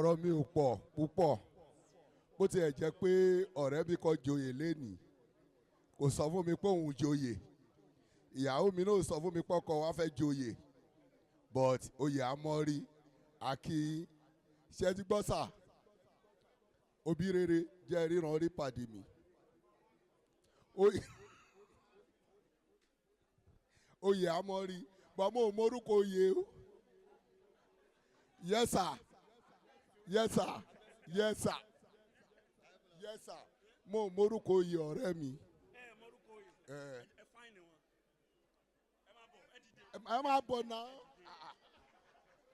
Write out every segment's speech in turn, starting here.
Ọ̀rọ̀ mi ò pọ̀ púpọ̀, bó tiẹ̀ jẹ́ pé ọ̀rẹ́ mi kan joyè lénìí, kò sọ fún mi pé òun joyè. Ìyàwó mi náà sọ fún mi pọ́kọ wa fẹ́ joyè, but oyè amọ́rí àkì ṣe ti gbọ́ sà. Òbí rere jẹ́ ríran rí pàdé mi. Oyè amọ́rí bọ́n mo mórúkọ oyè o. Yes sir, yes sir, yes sir, yes sir. Mo mórúkọ oyè ọ̀rẹ́ mi. Ẹ mọrúkọ oyè? Ẹ. Ẹ fáìnì wọn, ẹ máa bọ̀, ẹ dìde. Ẹ máa bọ̀ náà. Ẹ dìde,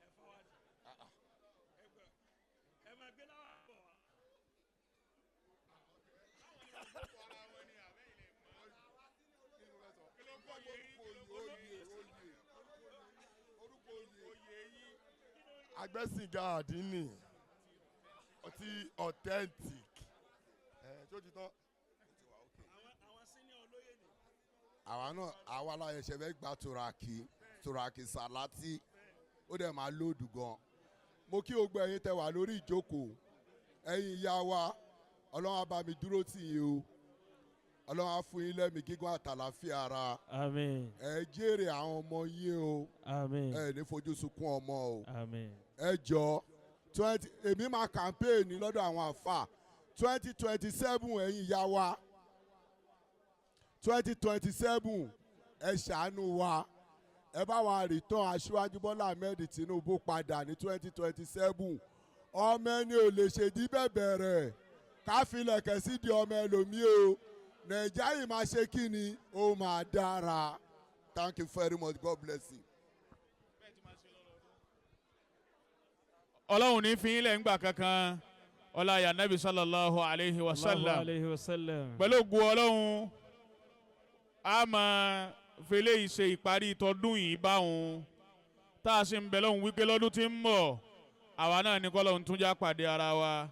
ẹ fọwọ́dì, ẹ gbọ́, ẹ máa gbé láwà bọ̀ wá. Láwọn ni wọ́n gbọ́ ara wọn ni àbẹ́yìn lè mọ̀. Kí ló kọ́ yé yín? Kí ló kọ́ yé yín? Agbẹ́sìnga Àdínì ọtí authentic ẹ̀ tó ti tán. Àwọn senior olóyè ni. Àwa náà, àwa la ṣẹ̀ṣẹ̀ fẹ́ gba turaki, turaki salati, ó dẹ̀ máa lóòdù gan. Mo kí gbogbo ẹ̀yin tẹ́ wà lórí ìjókòó, ẹ̀yin ìyá wa. Ọlọ́run á bá mi dúró tì yín o. Ọlọ́run á fún yín lẹ́mìí gígùn àtàlàfíà ara. Àmín. Ẹ jèrè àwọn ọmọ yín o. Àmín. Ẹ ní fojú sunkún ọmọ o. Àmín. Ẹ jọ, twenty èmi máa campaign lọ́dọ̀ àwọn àfà 2027. Ẹ̀yin ìyá wa, 2027, ẹ ṣàánú wa, ẹ bá wa return Aṣíwájú Bọ́lá Ahmed Tinubu padà ní 2027. Ọmọ ẹni ò lè ṣèdí bẹ̀bẹ̀ rẹ̀ ká filẹ̀kẹ̀ sí di ọmọ ẹlòmíì o. Nàìjíríà yìí máa ṣe kí ni ó máa dára. Thank you very much. God bless you. Ọlọ́run ní fi yín lẹ̀ ńgbà kankan. Ọlá ya Nabi sallallahu alayhi wa Allahu sallam. alayhi wa sallam. Pẹ̀lú ògo Ọlọ́run, a máa fẹlẹ́ yìí ṣe ìparí tọdún yìí báwọn tá a sì ń bẹ lọ́hùn wípé lọ́dún tí ń bọ̀, àwa náà ní kọ́lọ́hún tún já pàdé ara wa.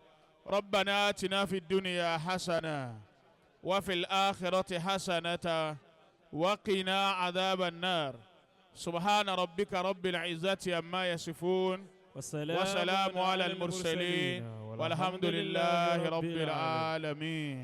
ربنا آتنا في الدنيا حسنة وفي الآخرة حسنة وقنا عذاب النار. سبحان ربك رب العزة عما يصفون. والسلام, وسلام على المرسلين والحمد لله رب العالمين.